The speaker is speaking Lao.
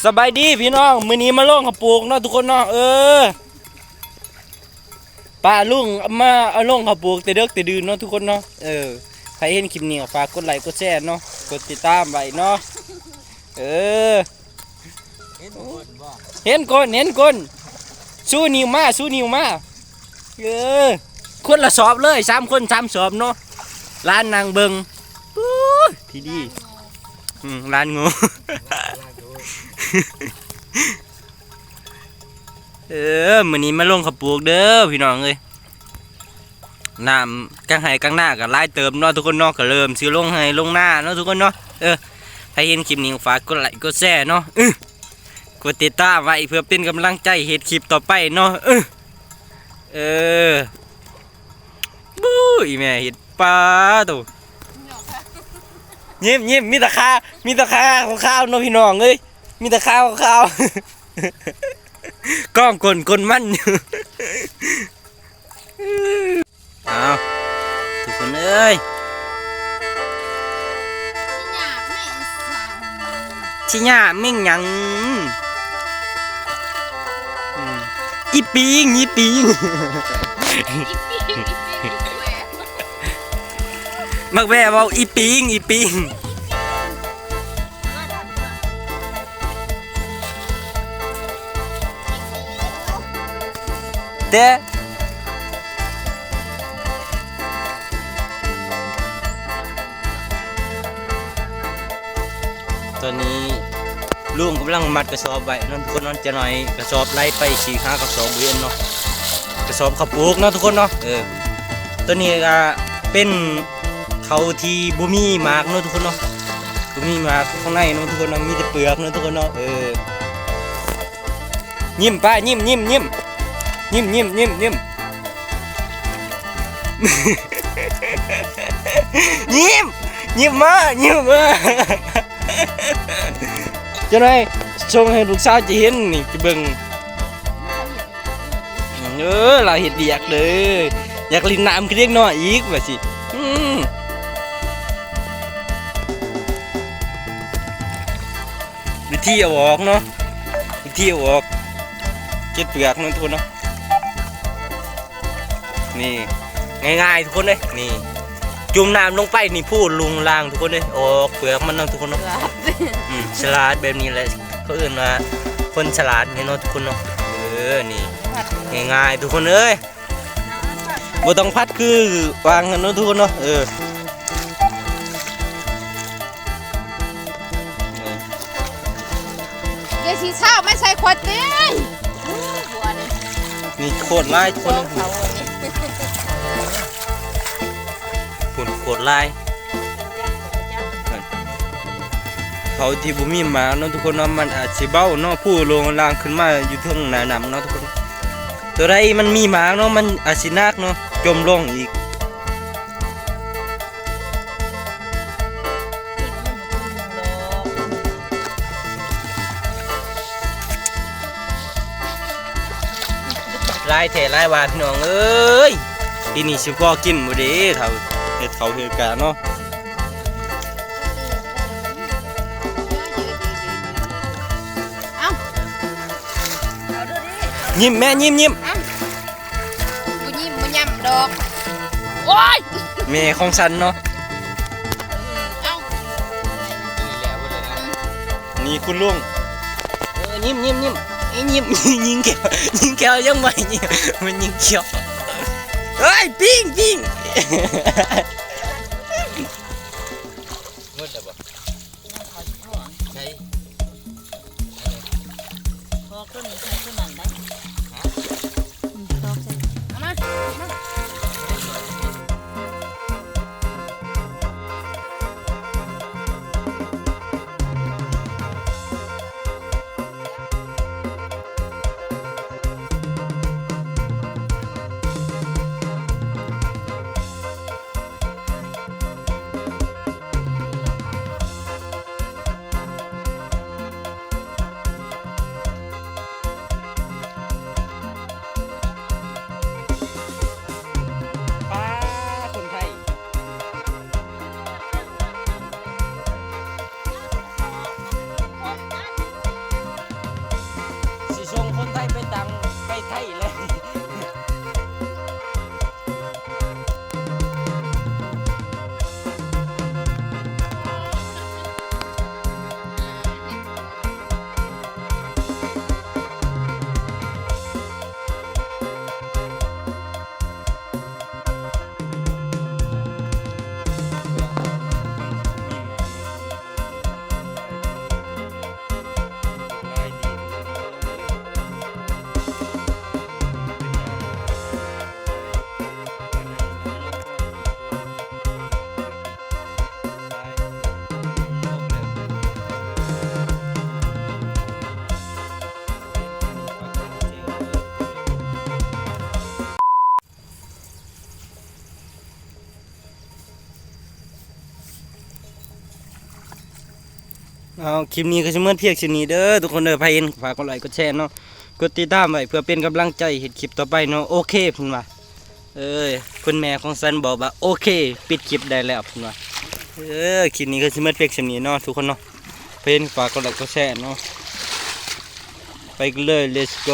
ສະບາຍດີພີ່ນ້ອງ ມື້ນີ້ມາລົງເຂົ້າປູກເນາະທຸກຄົນເນາະ. ເອີ ປ້າລຸງມາເອົາລົງເຂົ້າປູກແຕ່ເດິກແຕ່ດື່ນເນາະທຸກຄົນເນາະ. ເອີ ໃຜເຫັນຄລິບນີ້ກໍຝາກກົດໄລກົດແຊເນາະ ກົດຕິດຕາມໄວ້ເນາະ. ເອີ ເຫັນຄົນ ເຫັນຄົນ ເຫັນຄົນ ຊູນິ້ວມາ ຊູນິ້ວມາ. ເອີ ຄົນລະສອບເລີຍ ສາມຄົນສາມສອບເນາະ. ຫຼານນັ່ງເບິ່ງ ປູ້ຍ ທີ່ດີ ອືມ ຫຼານໂງ່. ເອີ ມື້ນີ້ມາລົງເຂົ້າປູກເດີພີ່ນ້ອງເອີຍ. ນ້ຳກາງໄຮ່ກາງນາກໍຫຼາຍເຕີບເນາະທຸກຄົນເນາະ ກໍເລີ່ມຊິລົງໄຮ່ລົງນາເນາະທຸກຄົນເນາະ. ເອີ ໃຜເຫັນຄລິບນີ້ກໍຝາກກົດໄລກົດແຊເນາະ ເອີ ກົດຕິດຕາມໄວ້ເພື່ອເປັນກຳລັງໃຈເຮັດຄລິບຕໍ່ໄປເນາະ. ເອີ ເອີ ບູ້ ອີແມ່ເຮັດປາໂຕ ຍິ້ມໆ ມີແຕ່ຂາ ມີແຕ່ຂາຂາວໆເນາະພີ່ນ້ອງເອີຍ ມີແຕ່ຂາຂາວໆ ກ້ອງກົ້ນ ກົ້ນມັນຢູ່. ອ້າວ ທຸກຄົນເອີຍ ຊິຫຍ້າແມ່ນຫຍັງ ອືມ ອີປິງ ອີປິງ ອີປິງ ອີປິງ ໝາກແວ່ເວົ້າ ອີປິງ ອີປິງ. ແຕ່ຕອນນີ້ລຸງກຳລັງມັດກະສອບໄວ້ເນາະທຸກຄົນເນາະ. ຈັກໜ້ອຍກະສອບໄຫຼໄປສີ່ຫ້າກະສອບບໍ່ເຫັນເນາະ ກະສອບເຂົ້າປູກເນາະທຸກຄົນເນາະ. ເອີ ໂຕນີ້ກະເປັນ ເຂົ້າທີ່ບໍ່ມີໝາກເນາະທຸກຄົນເນາະ ບໍ່ມີໝາກຂ້າງໃນເນາະທຸກຄົນເນາະ ມີແຕ່ເປືອກເນາະທຸກຄົນເນາະ. ເອີ ຍິ້ມປ້າ ຍິ້ມ ຍິ້ມ ຍິ້ມ ຍິ້ມ ຍິ້ມ ຍິ້ມ ຍິ້ມ ຍິ້ມ ຍິ້ມມາ ຍິ້ມມາ. ຈັກໜ້ອຍສົ່ງໃຫ້ລູກສາວຈະເຫັນນີ້ ຈະເບິ່ງ. ເອີ ລາວເຮັດວຽກເດີ ຢາກຫຼິ້ນນ້ຳຄືເດັກນ້ອຍອີກວ່າຊິ. ອືມ ວິທີເອົາອອກເນາະ ວິທີເອົາອອກ ເກັບເປືອກເນາະທຸກຄົນເນາະ. ນີ້ ງ່າຍໆ ທຸກຄົນເອີຍ ນີ້ ຈຸ່ມນ້ຳລົງໄປນີ້ ພູລຸງລາງທຸກຄົນເອີຍ ອອກເປືອກມັນເນາະທຸກຄົນເນາະ. ສະຫຼາດ ອືມ ສະຫຼາດແບບນີ້ແຫຼະ ເຂົາເອີ້ນວ່າຄົນສະຫຼາດແມ່ນເນາະທຸກຄົນເນາະ. ເອີ ນີ້ ສະຫຼາດ ງ່າຍໆ ທຸກຄົນເອີຍ ບໍ່ຕ້ອງຜັດຄືວາງຫັ້ນເນາະທຸກຄົນເນາະ. ເອີ ເດຊິເຊົ້າມາໃສ່ຂວດຕິ ຫົວນີ້ ນີ້ໂຄດຫຼາຍຄົນ ເຂົານີ້ ພຸ້ນໂຄດຫຼາຍ. ເຂົາທີ່ບໍ່ມີໝາກເນາະທຸກຄົນເນາະ ມັນອາດຊິເບົາເນາະ ພູລົງລາງຂຶ້ນມາຢູ່ເທິງໜ້ານ້ຳເນາະທຸກຄົນ. ໂຕໃດມັນມີໝາກເນາະ ມັນອາດຊິໜັກເນາະ ຈົມລົງອີກ. ຫຼາຍແທ້ຫຼາຍວ່າ ພີ່ນ້ອງເອີຍ ປີນີ້ຊິພໍກິນບໍ່ເດ ຖ້າເຮັດເຂົ້າເຮັດກາເນາະ. ຍິ້ມແມ່ ຍິ້ມ ຍິ້ມ ບໍ່ຍິ້ມບໍ່ຫຍ້ຳດອກ. ໂອ້ຍ ແມ່ຂອງສັນເນາະ. ເອົ້າ ນີ້ຄຸນລຸງ ເອີ ຍິ້ມ ຍິ້ມ ຍິ້ມ ຍິ້ມ ຍິງແກ້ວ ຍິງແກ້ວ ຍັງບໍ່ຍິງ ມັນຍິງແກ້ວ. ເອີຍ ປິງ ປິງ ໝົດແລ້ວບໍ່? ໃສ່ ຖອກຕົວນີ້ໃສ່ຕົວນັ້ນໄດ້ ຮະ ອືມ ຖອກໃສ່ ເອົາມາ ເອົາມາ. ເອົາ ຄລິບນີ້ກໍຊິໝົດພຽງສ່ຳນີ້ເດີທຸກຄົນເດີ. ໃຜເຫັນກໍຝາກກົດໄລກົດແຊເນາະ ກົດຕິດຕາມໄວ້ເພື່ອເປັນກຳລັງໃຈເຮັດຄລິບຕໍ່ໄປເນາະ. ໂອເຄ ເພິ່ນວ່າ ເອີຍ ຄຸນແມ່ຂອງສັນບອກວ່າ ໂອເຄ ປິດຄລິບໄດ້ແລ້ວ ເພິ່ນວ່າ. ເອີ ຄລິບນີ້ກໍຊິໝົດພຽງສ່ຳນີ້ເນາະທຸກຄົນເນາະ. ໃຜເຫັນກໍຝາກກົດໄລກົດແຊເນາະ. ໄປກັນເລີຍ ເລັດໂກ.